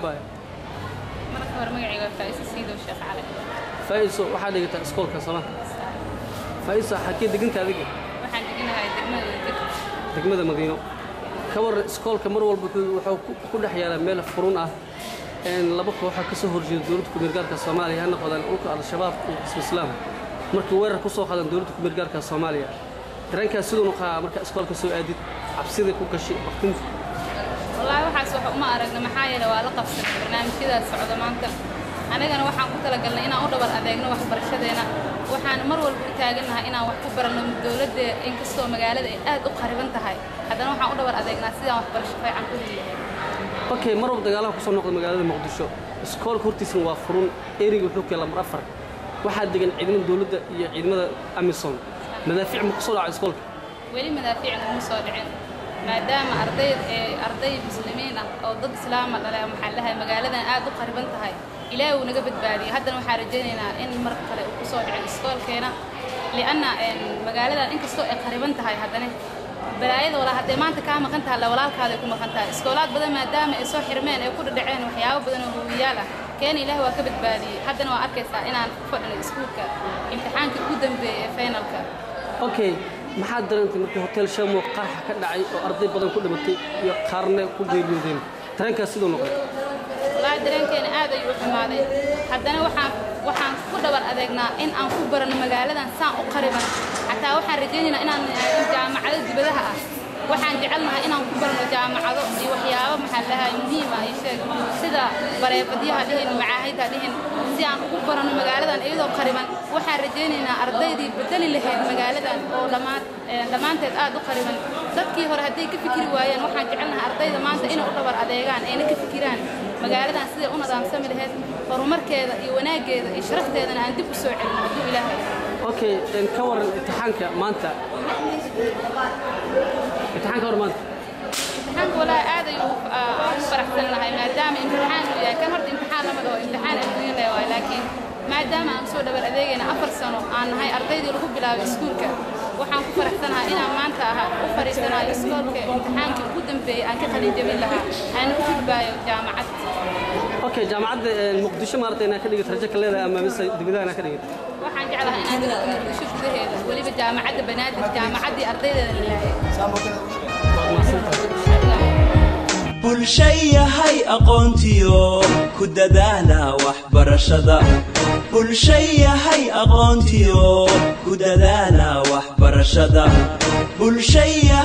Abbaay. Marka hore magacayga Faa'iiso Siidow Sheekh Cali. Faa'iiso, waxaa dhigataa iskoolka sama? Faa'iiso, xagee deganka adiga? Waxaan deganahay degmada Wadajir. Degmada Madiino. Ka waran iskoolka mar walba wuxuu ku dhex yaalaa meel furun ah, laba kooxa ka soo horjeeda dowladda ku meelgaarka Soomaaliya, ha noqdaan ururka Al-Shabaab iyo Xisbi Islaam, markii weerar ku soo qaadaan dowladda ku meelgaarka Soomaaliya, dareenkaas siduu noqaa marka iskoolka soo aadid, cabsida ku gashay, waqtinta? Wallaahi waxaas wax uma aragna, maxaa yeelay waa la qabsanay barnaamijyadaas socda maanta. Anagana waxaan ku talagalnay inaan u dhabar adeegno waxbarashadeena. Waxaan mar walba u taagannahay inaan wax ku baranno dowladda. Inkastoo magaalada ay aad u qariban tahay, haddana waxaan u dhabar adeegnaa sidaan waxbarasho fiican ku heli lahayd. Okay, mar walba dagaalaha kusoo noqda magaalada Muqdisho, iskoolka hortiisana waa furun, eriga wuxuu ku yaallaa mar 4, waxaa degan ciidamada dowladda iyo ciidamada AMISOM. Madaafiic ma kusoo dhaca iskoolka? Weli madaafiic naguma soo dhicin, maadaama arday arday muslimiin ah oo dad islaama dhale, maxaa lahay, magaaladan aad u qariban tahay. Ilaahi wuu naga badbaadiyey. Haddana waxaan rajaynaynaa in mar kale uu kusoo dhicin iskoolkeena, lianna magaaladan inkastoo ay qariban tahay, haddana balaayada walaa hadday maanta kaa maqan tahay la walaalkaaday ku maqan tahay. Iskoolaad badan maadaama ay soo xirmeen, ay ku dhadhaceen waxyaabo badan oo huwiyaal ah, keena Ilaahi waa ka badbaadiyey. Haddana waa arkaysaa inaan ku fadhino iskuulka imtixaankii ugu dambeeyey ee finalka. Okay, maxaad dareentay markii Hotel Shamo qaraxa ka dhacay oo arday badan ku dhimatay iyo qaarna ku geeriyoodeen? Dareenkaas siduu noqday? Wallaahi dareenkeena aad ayuu u xumaaday. Haddana waxaan ku dhabar adeegnaa in aan ku barano magaaladan saan u qariban. Xataa waxaan rajaynaynaa inaan jaamacado dibadaha ah. Waxaan jecelnahay inaan ku barano jaamacado iyo waxyaabo, maxaa lahay, muhiim ah, ii sheeg, sida bareebadyaha dhihin, macaahidha dhihin, si aan ugu barano magaaladan iyadoo qariban. Waxaan rajaynaynaa ardaydii bedeli lahayd magaaladan oo dhammaan dhammaanteed aad u qariban. Dadkii hore hadday ka fikiri waayeen, waxaan jecelnahay ardayda maanta inay u dhabar adeegaan, ayna ka fikiraan magaaladan siday u nidaamsami lahayd, horumarkeeda iyo wanaaggeeda iyo sharafteedana aan dib u soo celino hadduu Ilaahay. Okay, ka waran imtixaanka maanta? Imtixaanka hor maanta? Imtixaanka walaahi aad ayuu u faraxsan nahay, maadaama imtixaan uu yahay kan. Horta imtixaan lama dhaho, imtixaan adduunya le waay, laakiin maadaama aan soo dhabar adeegayna 4 sano, aan nahay ardaydii lagu bilaabay iskuulka, waxaan ku faraxsanahay inaan maanta aha u fadhiisanayo iskoolka imtixaankii ugu dambeeyey aan ka qalin jabin lahaa, aan u gudbaayo jaamacad. Okay, jaamacadda Muqdisho maaragtay inaad ka dhigato rajo ka leedahay ama mise dibadaha inaad ka dhigato? Waxaan jeclahay inaan dhigto Muqdisho gudaheeda, weliba Jaamacadda Banaadir, jaamacaddii ardaydeeda la laayay. Waad mahadsantahay. Bulshayahay aqoontiyo ku dadaala waxbarashada. Bulshayahay aqoontiyo ku dadaala waxbarashada. Bulshaya